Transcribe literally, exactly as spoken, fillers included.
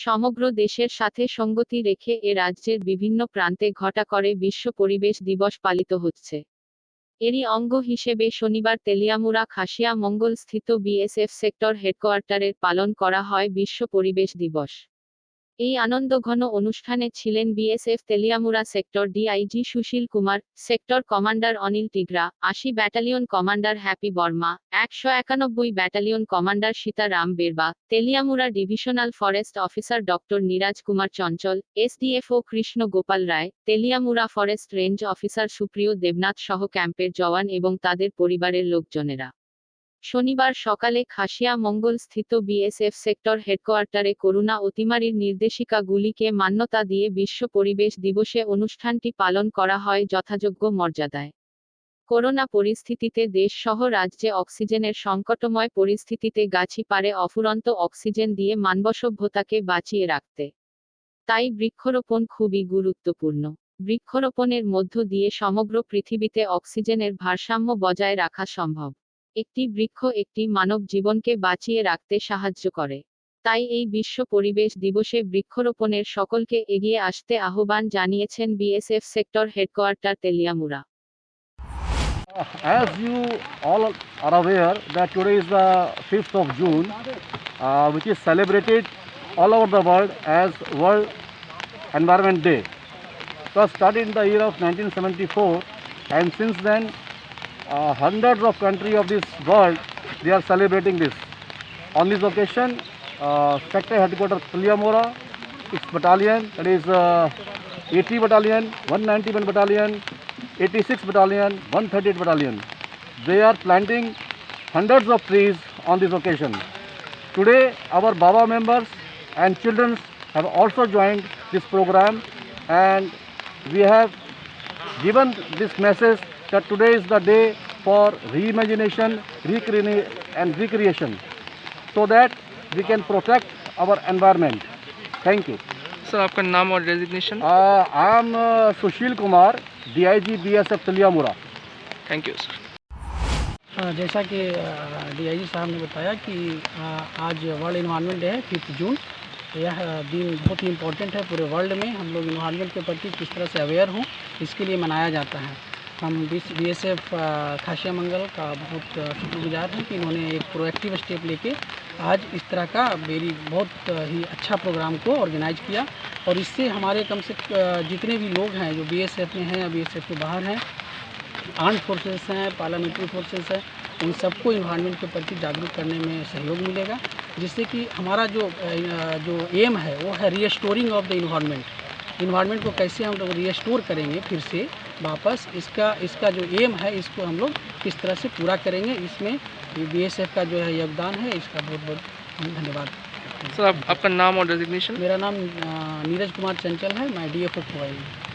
সমগ্র দেশের সাথে সঙ্গতি রেখে এ রাজ্যের বিভিন্ন প্রান্তে ঘটা করে বিশ্ব পরিবেশ দিবস পালিত হচ্ছে। এরই অঙ্গ হিসেবে শনিবার তেলিয়ামুড়া খাসিয়া মঙ্গল স্থিত বিএসএফ সেক্টর হেডকোয়ার্টারের পালন করা হয় বিশ্ব পরিবেশ দিবস। এই আনন্দঘন অনুষ্ঠানে ছিলেন BSF Teliamura sector DIG Sushil Kumar, sector commander Anil Tigra, আশি ব্যাটালিয়ন কমান্ডার হ্যাপি বর্মা, একশো একানব্বই battalion commander Sitaram Berba, Teliamura divisional forest officer doctor Neeraj Kumar Chanchal, SDFO Krishna Gopal Roy, Teliamura forest range officer Supriya Debnath সহ ক্যাম্পের জওয়ান এবং তাদের পরিবারের লোকজনেরা। শনিবার সকালে খাসিয়া মঙ্গল স্থিত বিএসএফ সেক্টর হেডকোয়ার্টারে করোনা অতিমারির নির্দেশিকাগুলিকে মান্যতা দিয়ে বিশ্ব পরিবেশ দিবসে অনুষ্ঠানটি পালন করা হয় যথাযোগ্য মর্যাদায়। করোনা পরিস্থিতিতে দেশ সহ রাজ্যে অক্সিজেনের সংকটময় পরিস্থিতিতে গাছি পাড়ে অফুরন্ত অক্সিজেন দিয়ে মানব সভ্যতাকে বাঁচিয়ে রাখতে তাই বৃক্ষরোপণ খুবই গুরুত্বপূর্ণ। বৃক্ষরোপণের মধ্য দিয়ে সমগ্র পৃথিবীতে অক্সিজেনের ভারসাম্য বজায় রাখা সম্ভব। একটি বৃক্ষ একটি মানব জীবনকে বাঁচিয়ে রাখতে সাহায্য করে। তাই এই বিশ্ব পরিবেশ দিবসে বৃক্ষরোপণের সকলকে এগিয়ে আসতে আহ্বান জানিয়েছেন BSF sector headquarter Teliamura. As you all are aware that today is the fifth of June, uh, which is celebrated all over the world as World Environment Day. It was started in the year of nineteen seventy-four, and since then, uh, hundreds of countries of this world, they are celebrating this. On this occasion, uh, sector headquarters Teliamura, its battalion, that is, uh, eighty battalion, one ninety-one battalion, eighty-six battalion, one thirty-eight battalion. They are planting hundreds of trees on this occasion. Today, our Baba members and children have also joined this program, and we have given this message that today is the day for reimagination, recreation, and recreation, so that we can protect our environment. Thank you. Sir, आपका नाम और designation? Uh, I am uh, Sushil Kumar, D I G B S F Teliamura. Thank you sir. अ, जैसा कि DIG साहब ने बताया कि अ, आज वर्ल्ड एनवायरनमेंट डे है, फिफ्थ जून। यह दिन बहुत ही इम्पोर्टेंट है। पूरे वर्ल्ड में हम लोग एनवायरनमेंट के प्रति किस तरह से अवेयर हों, इसके लिए मनाया जाता है। हम बीएसएफ खासिया मंगल का बहुत अ, शुक्रगुजार हैं कि इन्होंने एक प्रोएक्टिव स्टेप लेके आज इस तरह का वेरी बहुत ही अच्छा प्रोग्राम को ऑर्गेनाइज किया। और इससे हमारे कम से अ, जितने भी लोग हैं जो बीएसएफ में हैं या बीएसएफ के बाहर हैं, आर्म्ड फोर्सेस हैं, पैरामिलिट्री फोर्सेस हैं, उन सबको इन्वायरमेंट के प्रति जागरूक करने में सहयोग मिलेगा, जिससे कि हमारा जो अ, जो एम है वो है restoring of the environment. Environment को कैसे हम लोग रीस्टोर करेंगे फिर से वापस, इसका इसका जो एम है इसको हम लोग किस तरह से पूरा करेंगे, इसमें बीएसएफ का जो है योगदान है, इसका बहुत बहुत हम धन्यवाद। सर, आप, आपका नाम और डेजिग्नेशन? मेरा नाम अ, नीरज कुमार चंचल है, मैं डीएफओ खोवाई हूँ।